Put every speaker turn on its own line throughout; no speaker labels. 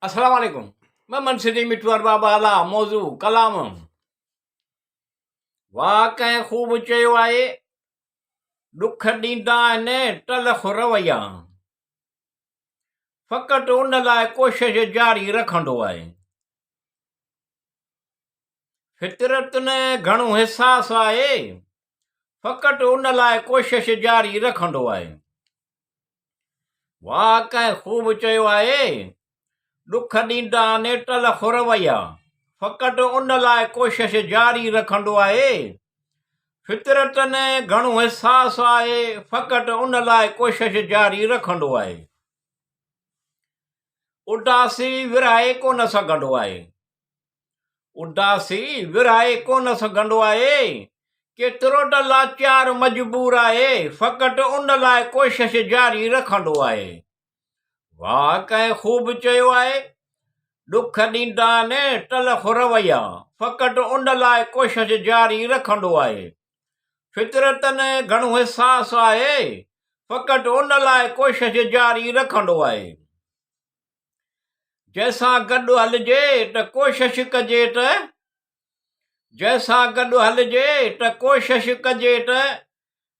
السلام عليڪم محمد صديق مٺو ارباب اعليٰ موضوع ڪلام واهه ڪنهن خوب چيو آهي ڏک ڏيندا آهن تلخ رويا فقط ان لاء ڪوشش جاري رکندو آهي فطرت ۾ گهڻو حساس آهي فقط ان لاء ڪوشش جاري رکندو آهي واهه ڪنهن خوب چيو آهي، ڏک ڏيندا نيٽل خرويا، فقط ان لاء ڪوشش جاري رکندو آهي. فطرتن گهڻو حساس آهي، فقط ان لاء ڪوشش جاري رکندو آهي. اداسي ورهائي ڪونه سگهندو آهي. اداسي ورهائي ڪونه سگهندو آهي، ڪيترو ته لاچار مجبور آهي، فقط ان لاء ڪوشش جاري رکندو آهي. واهه ڪنهن خوب چيو آهي، ڏک ڏيندا آهن تلخ رويا، فقط ان لاء ڪوشش جاري رکندو آهي. فطرتن گهڻو حساس آهي، فقط ان لاء ڪوشش جاري رکندو آهي. جنهن سان گڏ هلجي ته ڪوشش ڪجي ته جنهن سان گڏ هلجي ته ڪوشش ڪجي ته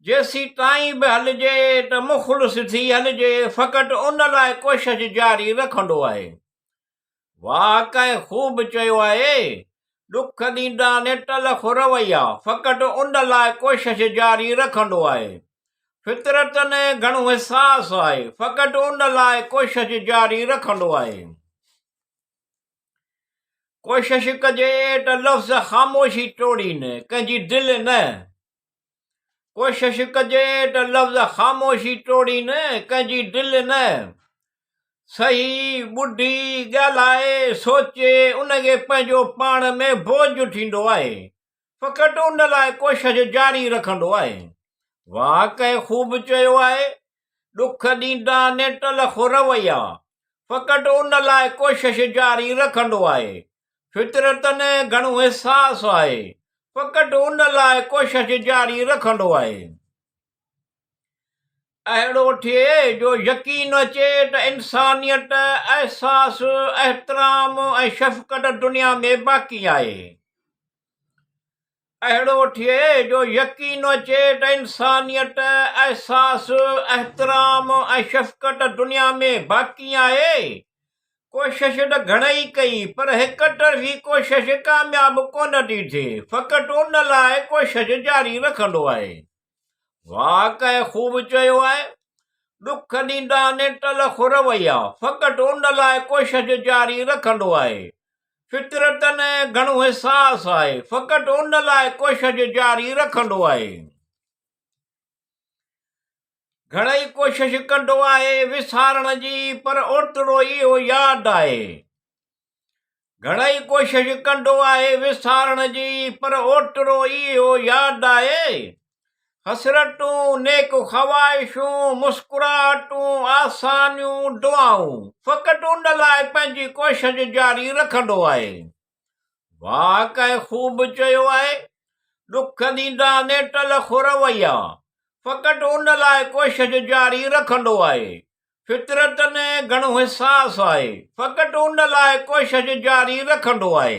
جيسيتائين به هلجي ته مخلص ٿي هلجي فقط ان لاء ڪوشش جاري رکندو آهي. واهه ڪنهن خوب چيو آهي، ڏک ڏيندا نيٽل خرويا فقط ان لاء ڪوشش جاري رکندو آهي. فطرتن گهڻو حساس آهي، فقط ان لاء ڪوشش جاري رکندو آهي. ڪوشش ڪجي ته لفظ خاموشي ٽوڙين، ڪنهن جي دل نه. ڪوشش ڪجي ته لفظ خاموشي ٽوڙين، ڪنهن جي دل نه. صحيح ٻڌي، ڳالهائي، سوچي، ان کي پنهنجو پاڻ ۾ بوجهه ٿيندو آهي. فقط ان لاء ڪوشش جاري رکندو آهي. واهه ڪنهن خوب چيو آهي، ڏک ڏيندا نيٽل خرويا، فقط ان لاء ڪوشش جاري رکندو آهي. فطرتن گهڻو حساس آهي، فقط ان لاء ڪوشش جاري رکندو آهي. اهڙو ٿئي جو يقين اچي ته انسانيت، احساس، احترام ۽ شفقت دنيا ۾ باقي آهي. اهڙو ٿئي جو يقين اچي ته انسانيت، احساس، احترام ۽ شفقت دنيا ۾ باقي آهي. ڪوشش ته گهڻئي ڪئي پر هڪ طرفي ڪوشش ڪامياب ڪونه ٿي ٿئي، فقط ان لاء ڪوشش جاري رکندو آهي. واهه ڪنهن خوب چيو آهي، ڏک ڏيندا نيٽل خرويا، فقط ان لاء ڪوشش جاري رکندو آهي. فطرتن گهڻو حساس آهي، فقط ان لاء ڪوشش جاري رکندو آهي. گهڻئي ڪوشش ڪندو آهي وسارڻ جي پر اوترو ئي اهو ياد آهي. گهڻئي ڪوشش ڪندو آهي وسارڻ جي پر اوترو ئي اهو ياد آهي. حسرتون، نيڪ خواهشون، مسڪراهٽون، آسانيون، دعائون فقط ان لاء پنهنجي ڪوشش جاري رکندو آهي. واهه ڪنهن خوب چيو آهي، ڏک ڏيندا نيٽل خرويا فقط ان لاء ڪوشش جاري رکندو آهي. فطرتن گهڻو حساس آهي، فقط ان لاء ڪوشش جاري رکندو آهي.